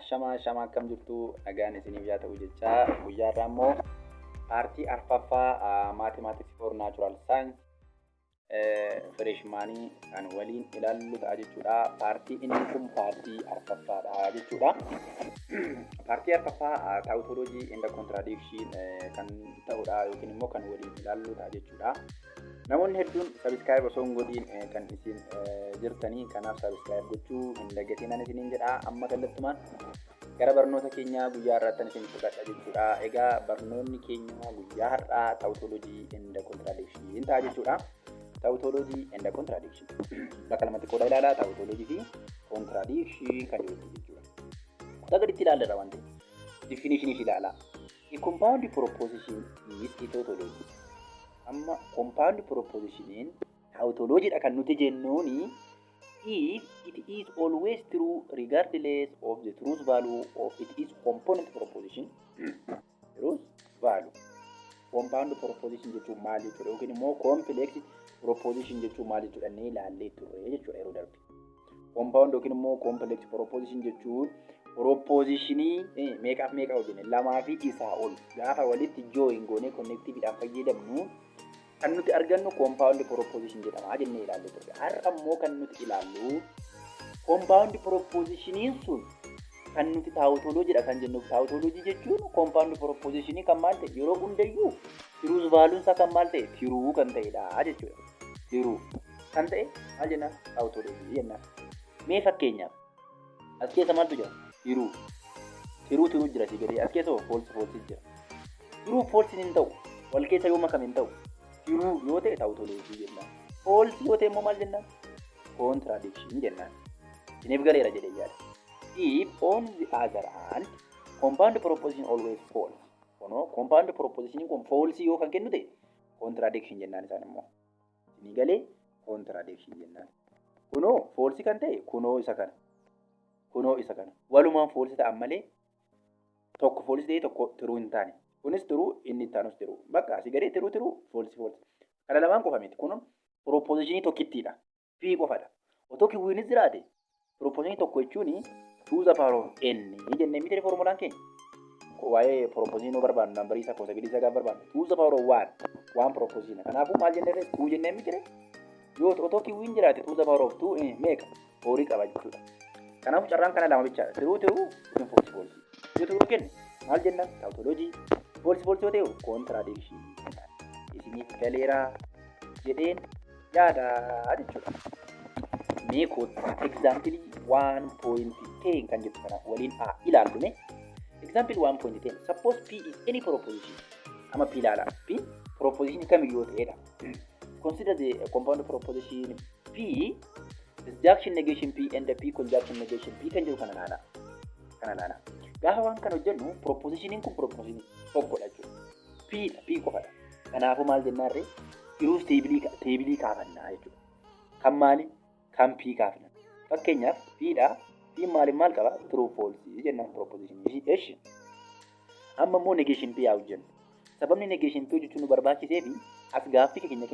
Ashamaa, ashamaa, akkam jirtu? Nagaan isiniif yaa ta'u jechaa, guyyaa irraa immoo paartii arfaffaa Mathematics for Natural Science freshmanii kan waliin ilaallu ta'a jechuudha. Paartii inni kun paartii arfaffaadha jechuudha. Paartii arfaffaa tautology and contradiction kan ta'udha yookiin immoo kan waliin ilaallu ta'a jechuudha. Namoonni hedduun subscribe osoo hin godhiin kan isin jirtanii, kanaaf subscribe gochuu hin dagatinaan isiniin jedha. Amma kallattumaan gara barnoota keenyaa guyyaa har'aatti isin fudhadha jechuudha. Egaa barnoonni keenya guyyaa har'aa tautology and contradiction ta'a jechuudha. Tautology and contradiction bakka lamatti qooda ilaalaa, tautology fi contradiction kan jedhu jechuudha. Kutaa gaditti ilaalleerra waan ta'eef definition ishii ilaalaa. A compound proposition is a tautology. Amma compound propositioniin tautology dha kan nuti jennuuni if it is always true regardless of the truth value of its component proposition. Truth value. Compound proposition jechuun maal jechuudha yookiin immoo complex proposition jechuun maal jechuudha inni ilaallee turre jechuudha yeroo darbe. Compound yookiin immoo complex proposition jechuun propositionii meeqaaf meeqa hojjenne, lamaa fi isaa ol gaafa walitti join goonee connectividhaan fayyadamnu kan nuti argannu compound proposition jedhama jennee ilaallee turre. Har'a immoo kan nuti ilaallu compound propositioniin sun kan nuti tautology kan jennuuf, tautology jechuun compound propositionii kan maal ta'e, yeroo hundayyuu truth valuun isaa kan maal ta'e, true kan ta'edha jechuudha. True kan ta'e maal jennaan? Tautology jennaan. Mee fakkeenyaaf as keessa maaltu jira? True. True, true jira si gadee. As keessa false, false jira. True, false hin ta'u. Wal keessa yoo makame hin ta'u. True yoo ta'e tautology jennaan. False yoo ta'e immoo maal jennaan? Contradiction jennaan. Isiniif galeera jedhee yaada. If on the other hand compound proposition always false. Kunoo compound proposition kun false yoo kan kennu ta'e contradiction jennaan isaan immoo. Isinii galee? Contradiction jennaan. Kunoo false kan ta'e kunoo isa kana. Kunoo isa kana. Walumaan false ta'an malee tokko false ta'e tokko true hin taane. Kunis true, inni itti aanus true. Bakka asii gadee true, true, false, false. Kana lamaan qofa miti. Kun propositionii tokkittiidha. P qofadha. Otoo Q'nis jiraate, propositionii tokko jechuun two the power of n jennee miti formulaan keenya? Waa'ee propositionii nu barbaannu, numberii isaa, possibility isaa gaafa barbaannu, two the power of one, one proposition. Kanaafuu maal jennee? Two jennee miti? Yoo otoo Q'n jiraate, two the power of two meeqa? Fourii qaba jechuudha. Kanaafuu carraan kana lama bichaadha. True, true yookiin false, false. Yoo true kenne maal jennaan? Tautology. False, false yoo ta'e contradiction. Isiniif galeeraa jedheen yaada jechuudha. Mee kottaa example 1.10 kan jettu kana waliin haa ilaallume. Example 1.10: suppose P is any proposition. Amma P ilaala. P proposition kamiyyuu yoo ta'edha. Consider the compound proposition P disjunction negation P and P conjunction negation P kan jedhu kana ilaala. Kana ilaala. Gaafa waan kana hojjennu propositioniin kun proposition tokkodha jechuudha. P dha, P qofadha. Kanaafuu maal jennaarree? Truth tableii kaafannaa jechuudha. Kan maali? Kan P kaafna. Fakkeenyaaf P dha. P maaliif maal qaba? True, false jennaan propositionii. Eshi. Amma immoo negation P haa hojjennu. Sababni negation P hojjechuun nu barbaachisee fi as gaaffii keenya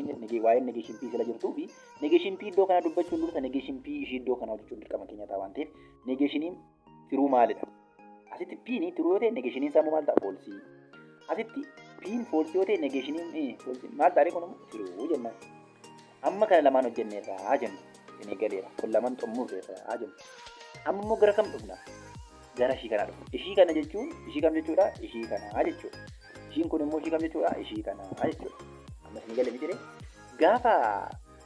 waa'ee negation P sila jirtuu fi negation P iddoo kana dubbachuun dursa negation P ishii iddoo kana hojjechuun dirqama keenya ta'a waan ta'eef, negationiin true maalidha? Asitti P ni true yoo ta'e negationiin isaa immoo maal ta'a? False. Asitti P false yoo ta'e negationiin false maal ta'a? Kun immoo true jennaan. Amma kana lamaan hojjenneerraa jennu. Isinii galeera. Kun lamaan xumurreerraa jennu. Amma immoo gara kam dhufna? Gara ishii kanaa dhufna. Ishii kana jechuun ishii kam jechuudha? Ishii kanaa jechuudha. Ishiin kun immoo ishii kam jechuudha? Ishii kanaa jechuudha. Amma isinii galee miti? Gaafa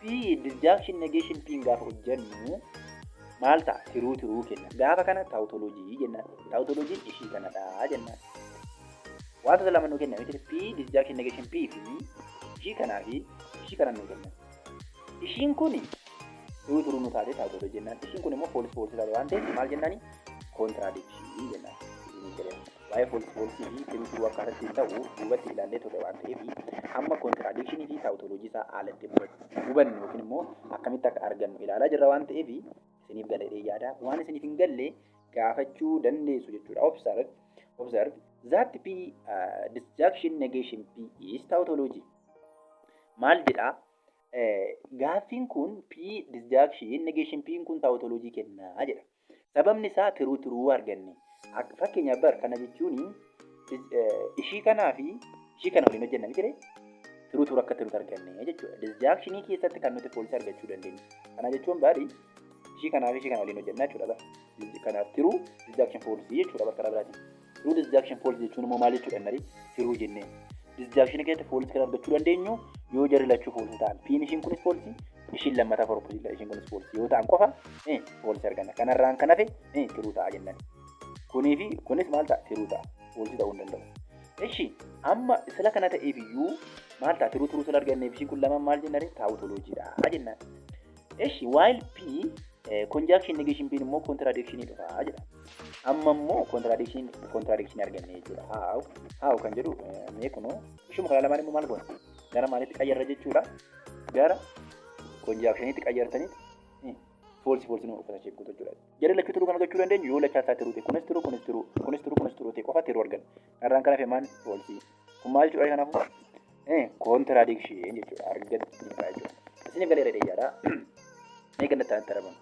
P disjunction negation P gaafa hojjennu maal ta'a? True, true kenna. Gaafa kana tautology jennaan. Tautologyn ishii kanadha jennaan. Wantoota lama nuu kenna miti? P disjunction negation P fi ishii kanaa fi ishii kana nuu kenna. Ishiin kun true, true nu taate tautology jennaan. Ishiin kun immoo false, false taate waan ta'eef maal jennaani? Contradiction jennaan. Waa'ee false, false fi true, true akkaataa ittiin ta'u duubatti ilaallee turre waan ta'eef, amma contradictionii fi tautology isaa haala itti hubannu yookiin immoo akkamitti akka argannu ilaalaa jirra waan ta'eef isiniif galee yaada. Waan isiniif hin galle gaafachuu dandeessu jechuudha. Observe that P disjunction negation P is tautology. Maal jedhaa? Gaaffiin kun P disjunction negation P kun tautology kennaa jedha. Sababni isaa true, true arganne. Fakkeenyaaf bar kana jechuun ishii kanaa fi ishii kana waliin hojjenna miti ree? True true akka truetti arganne jechuudha. Disjunctionii keessatti kan nuti false argachuu dandeenyu. Kana jechuun bari ishii kanaa fi ishii kana waliin hojjenna jechuudha bar. Kanaaf true disjunction false jechuudha bakka karaa biraatiin. True disjunction false jechuun immoo maal jechuudha innari? True jennee. Disjunctionii keessatti false kan argachuu dandeenyu yoo jarri lachuu false ta'an. P'n ishiin kunis false, ishiin lammataa proposition ishiin kunis false yoo ta'an qofa false arganna. Kanarraan kan hafe true ta'a jennaan. Kunii fi kunis maal ta'a? True ta'a. False ta'uu hin danda'u. Ishi amma sila kana ta'eef iyyuu maal ta'a? True true sila arganneef ishiin kun lamaan maal jennaan? Tautologydha jennaan. Ishi while P conjunction negation P immoo contradiction dhufa jedha. Amma immoo contradiction arganne jechuudha. How kan jedhu mee kunoo ishuma kana lamaan immoo maal goona? Gara maalitti qayyarra jechuudha? Gara conjunctionitti qayyartaniit false false nu uffata ishee guutuu jechuudha. Jarri lachuu true kan argachuu dandeenyu yoo lachaa isaa true ta'e, kunis true, kunis true, kunis true, kunis true ta'e qofa true arganna. Irraan kan hafe maal? False. Kun maal jechuudha kanaafuu? Contradiction jechuudha. Argatudha jechuudha. Isiniif galeera dheeyyaadha. Mee gannatti aanti arabamu.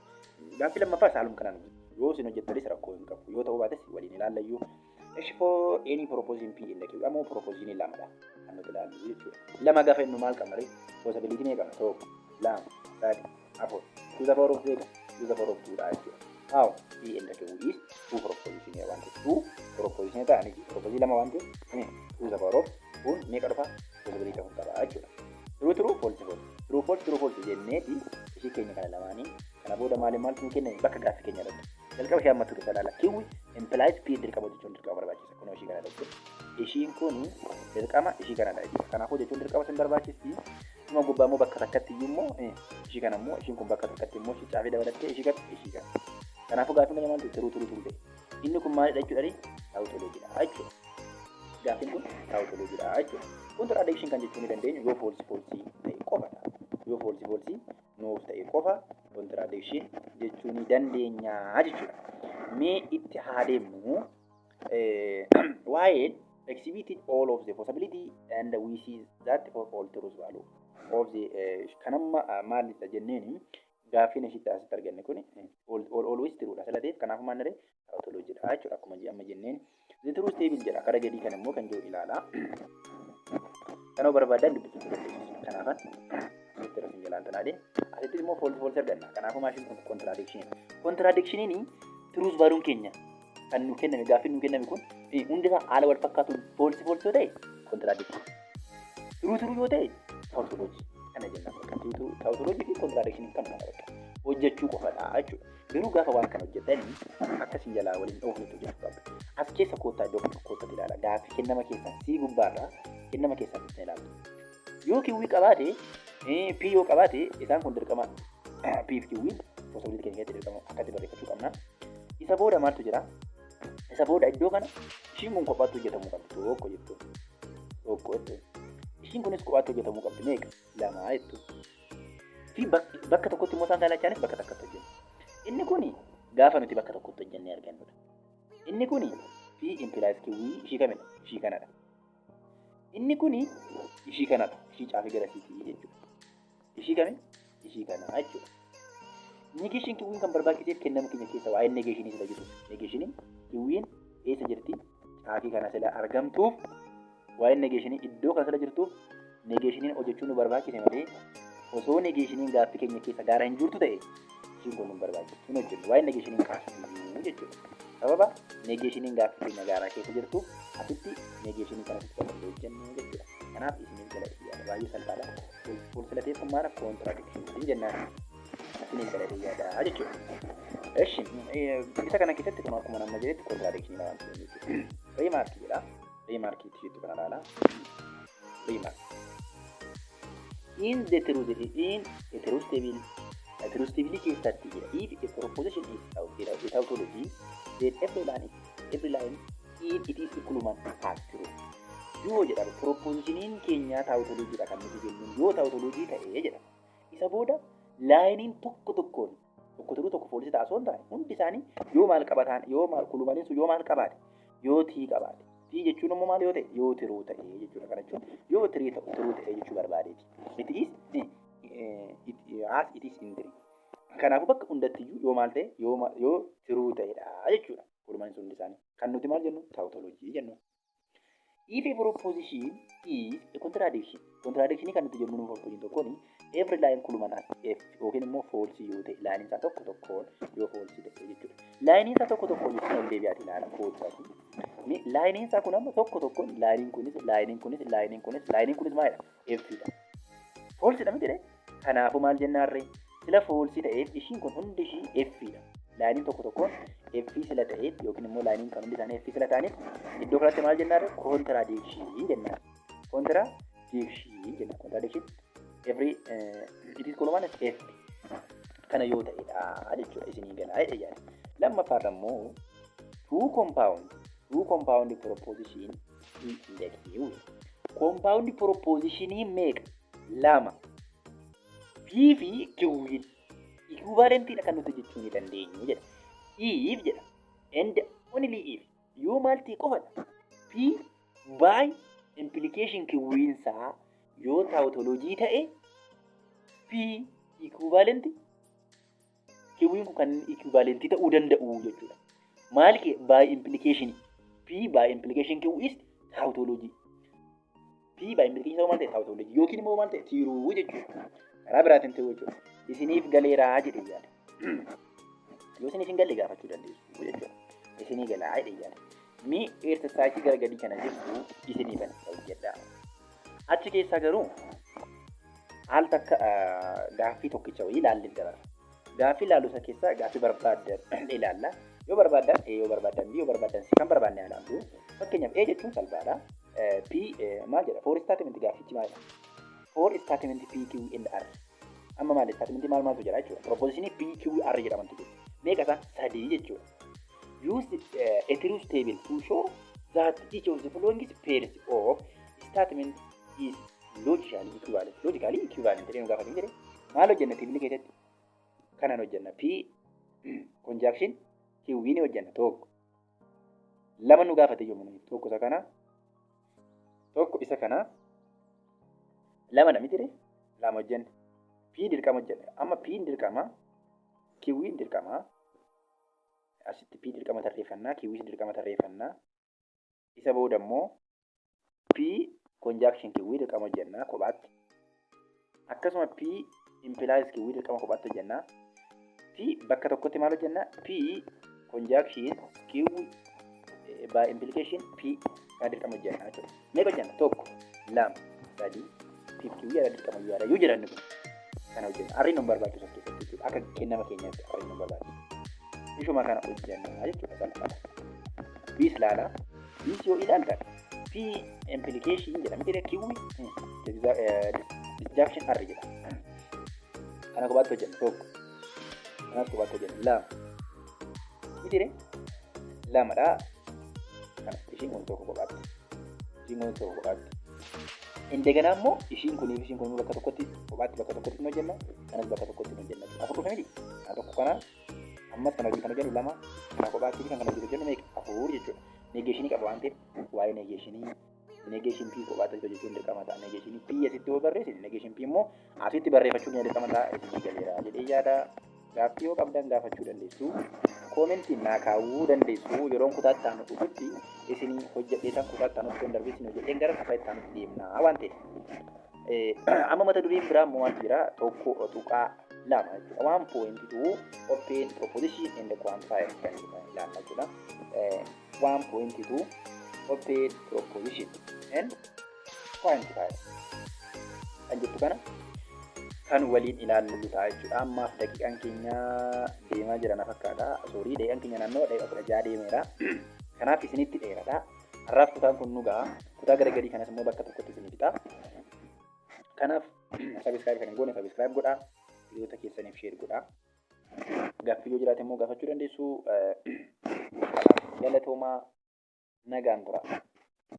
Gaaffii lammaffaa haaluma kanaan yoo isin hojjettanis rakkoo hin qabu. Yoo ta'uu baates waliin ilaallayyuu. Ishi for any proposition P in the Q ammoo proposition lamadha kan nuti ilaallu jechuudha. Lama gaafa inni maal qabna ree? Possibility meeqa qabna? Tokko, lama, sadi, afur. To the power of meeqa? To the power of two dha jechuudha. How? P in the Q is two proposition waan ta'eef, two proposition ta'anii proposition lama waan ta'eef, to the power of kun meeqa dhufa? Possibility afur qaba jechuudha. True true false false true false true false jenneeti ishii keenya kana lamaanii kana booda maaliin maaltu nu kenname bakka gaaffii keenya irratti. Jalqaba ishee ammatti dhufa ilaala. Q implies P dirqama jechuun dirqama barbaachisa. Kunoo ishii kana jechuudha. Ishiin kun dirqama ishii kanadha jechuudha. Kanaafuu jechuun dirqama sin barbaachisti. Dhuma gubbaa immoo bakka takkatti iyyuu immoo ishii kana immoo ishiin kun bakka takkatti immoo ishii caafii dabalattee ishii kana ishii kana. Kanaafuu gaaffiin keenya maaltu true true true ta'e. Inni kun maalidha jechuudha? Tautologydha jechuudha. Gaaffiin kun tautologydha jechuudha. Contradiction kan jechuu ni dandeenyu yoo false false ta'e qofadha. Yoo false false nuuf ta'e qofa contradiction jechuu ni dandeenya jechuudha. Mee itti haa deemnu. Waa'een exhibited all of the possibility and we see that for all truth value of the kan amma maalidha jenneeni gaaffiin ishitti asitti arganne kun all always true dha sila ta'eef, kanaafuu maal naree? Tautologydha jechuudha akkuma amma jenneen. The truth table jedha kara gadii kan immoo kan jiru ilaala. Kanoo barbaadan dubbisuu dandeessu. Kanaafan asitti irra jalaan tanaadhe. Asitti immoo false false arganna. Kanaafuu maashiin kun contradiction. Contradictioniin truth valuun keenya kan nu kenname, gaaffiin nu kenname kun hundi isaa haala wal fakkaatuun false false yoo ta'e contradiction. True true yoo ta'e tautology. Kana jenna bakka tautology fi contradiction kan kana bakka hojjechuu qofadha jechuudha. Garuu gaafa waan kana hojjetanii akkasiin jalaa waliin dhoofnetti hojjechuu qabdu. As keessa koottaa, iddoo kana koottatti ilaala. Gaaffii kennama keessan sii gubbaarraa kennama keessan itti ilaaltu. Yoo Q qabaate, P yoo qabaate, isaan kun dirqama P fi Q possibility keenya keessatti dirqama akkatti barreeffachuu qabna. Isa booda maaltu jira? Isa booda iddoo kana ishiin kun kophaatti hojjetamuu qabdi. Tokko jettu. Tokko jettu. Ishiin kunis kophaatti hojjetamuu qabdi. Meeqa? Lama jettu. Fi bakka tokkotti immoo isaan kaalachaanis bakka takkatti hojjennu. Inni kuni gaafa nuti bakka tokkotti hojjennee argannudha. Inni kuni P implies Q ishii kamidha? Ishii kanadha. Inni kuni ishii kanadha. Ishii caafii gara siitii jechuudha. Ishii kami? Ishii kana jechuudha. Negation Q'n kan barbaachiseef kennama keenya keessa waa'ee negationii sila jiru. Negationiin Q'n eessa jirti? Caafii kana sila argamtuuf, waa'ee negationii iddoo kana sila jirtuuf negationiin hojjechuu nu barbaachise malee, osoo negationiin gaaffii keenya keessa gaara hin jirtu ta'e ishiin kun nu barbaachisu hin hojjennu. Waa'ee negationiin kaasuu jechuudha. Sababa negationiin gaaffii keenya gaaraa keessa jirtuuf asitti negationii kanatti qabannee hojjennu jechuudha. Kanaaf isiniif jala yaada baay'ee salphaadha. Fuulsilateef kun maala? Contradiction jennaan. Isiniif jala yaada jechuudha. Eshi isa kana keessatti kun akkuma nama jedhetti contradiction waan ta'eef jechuudha. Remark jedha. Remark itti jettu kana ilaala. Remark. In a truth table, a truth table keessatti jedha. If a proposition is a tautology, then every line in it is equivalent as true. Yoo jedha, propositioniin keenya tautologydha kan nuti jennu yoo tautology ta'ee jedha. Isa booda lineiin tokko tokkoon tokko true, tokko false ta'a osoo hin taane, hundi isaanii yoo maal qabataan, yoo maal columniin sun yoo maal qabaate, yoo T qabaate. T jechuun immoo maal yoo ta'e? Yoo true ta'e jechuudha. Kana jechuun yoo true ta'e, true ta'e jechuu barbaadeeti. It is it as it is in tree. Kanaafuu bakka hundattiyyuu yoo maal ta'e, yoo true ta'edha jechuudha. Columniin sun hundi isaanii. Kan nuti maal jennu? Tautology jennu. If a proposition is a contradiction. Contradiction kan nuti jennu nu proposition tokkoon every line column as F yookiin immoo false yoo ta'e, line isaa tokko tokkoon yoo false ta'e jechuudha. Line isaa tokko tokkoon jechuun ol deebi'aati ilaala false. Line isaa kun amma tokko tokkoon line kunis, line kunis, line kunis, line kunis maalidha? F dha. False dha miti? Kanaafuu maal jennaarree? Sila false ta'eef ishiin kun hundi ishii F dha. Lineiin tokko tokkoon F sila ta'eef yookiin immoo lineiin kan hundi isaanii F sila ta'aniif iddoo kanatti maal jennaarree? Contradiction jennaan. Contradiction jenna. Contradiction every it is column as F. Kana yoo ta'edha jechuudha, isinii galaa jedhee yaada. Lammaffaarra immoo two compound proposition P and Q. Compound propositionii meeqa? Lama. P fi Q equivalentiidha kan nuti jechuu ni dandeenyu jedha. If jedha, and only if, yoo maal ta'e qofadha? P by implication Q'insaa yoo tautology ta'e, P equivalent Q'n kun kan equivalentii ta'uu danda'u jechuudha. Maal kee? By implication, P by implication Q is tautology. P by implication ta'uu maal ta'e? Tautology yookiin immoo maal ta'e? True jechuudha. Karaa biraatiin ta'uu jechuudha. Isiniif galeeraa jedhee yaada. Yoo isiniif hin galle gaafachuu dandeessu jechuudha. Isinii galaa jedhee yaada. Mi exercise gara gadii kana jirtu isiniifan hojjedha. Achi keessaa garuu al takka gaaffii tokkicha wayii ilaallee dabarra. Gaaffii ilaallu isa keessaa gaaffii barbaaddan ilaalla. Yoo barbaaddan A, yoo barbaaddan B, yoo barbaaddan C, kan barbaadne ilaallu. Fakkeenyaaf A jechuun salphaadha. P maal jedha? For statement gaaffichi maalidha? For statement P, Q and R. Amma maali? Statement maal maaltu jira jechuudha? Propositionii P, Q, R jedhamantu jira. Meeqa isaan? Sadii jechuudha. Use a truth table to show that each of the following pairs of statement is logically equivalent. Logically equivalent jedhee nu gaafatee jedhe. Maal hojjenna table keessatti? Kanan hojjenna. P conjunction Q ni hojjenna tokko. Lama nu gaafate yommuu tokko isa kana, tokko isa kana, lama dha miti? Lama hojjenne. P dirqama hojjenne. Amma P dirqama, Q dirqama. Asitti P dirqama tarreeffannaa, Q dirqama tarreeffannaa. Isa booda immoo P conjunction Q dirqama hojjennaa kophaatti. Akkasuma P implies Q dirqama kophaatti hojjennaa. P bakka tokkotti maal hojjennaa? P conjunction Q by implication P kana dirqama hojjennaa jechuudha. Meeqa hojjenna? Tokko, lama, sadii, P Q yaada dirqama yaada yoo jedhan kun kana hojjenna. Arriin nu barbaachisu as keessatti jechuudha. Akka kennama keenyaatti arriin nu barbaachisu. Ishuma kana hojjennaa jechuudha, salphaadha. B's ilaala. B's yoo ilaaltan P implication jedha miti? Q disjunction R jedha. Kana kophaatti hojjenna tokko. Kanas kophaatti hojjenna lama. Miti? Lamadha. Kana ishiin kun tokko kophaatti. Ishiin kun tokko kophaatti. Indeganaa immoo ishiin kunii fi ishiin kun bakka tokkotti kophaatti bakka tokkotti hin hojjenna. Kanas bakka tokkotti hin hojjenna. Afur dhufe miti? Kana tokko, kana ammas kana hojii kan hojjennu lama, kana kophaatti fi kan kana hojii hojjennu meeqa? Afur jechuudha. Negationii qaba waan ta'eef waa'ee negationii, negation P kophaatti hojjechuun dirqama ta'a. Negationii P asitti yoo barreessine, negation P immoo asitti barreeffachuun ni dirqama ta'a. Isinii galeera jedhee yaada. Gaaffii yoo qabdan gaafachuu dandeessu. Commentiin naa kaawwuu dandeessu. Yeroon kutaa itti aanu dhufutti isinii hojjedhee tan kutaa itti aanutti darbee isin hojjedheen gara kutaa itti aanutti deemna waan ta'eef. Amma mata dureen biraa immoo maaltu jira? 1.2 jechuudha. 1.2 open proposition and quantifier kan ilaalla jechuudha. 1.2 open proposition and quantifier kan jettu kana kan waliin ilaallu ta'a jechuudha. Ammaaf daqiiqaan keenya deemaa jira na fakkaata. Sorry, daqiiqaan keenya naannoo daqiiqa 16 deemeera. Kanaaf isinitti dheerata. Har'aaf kutaan kun nu ga'a. Kutaa gara gadii kanas immoo bakka tokkotti isinii fixa. Kanaaf subscribe kan hin goone subscribe godhaa. Hiriyoota keessaniif share godhaa. Gaaffii yoo jiraate immoo gaafachuu dandeessu. Kanaaf galatoomaa, nagaan tura.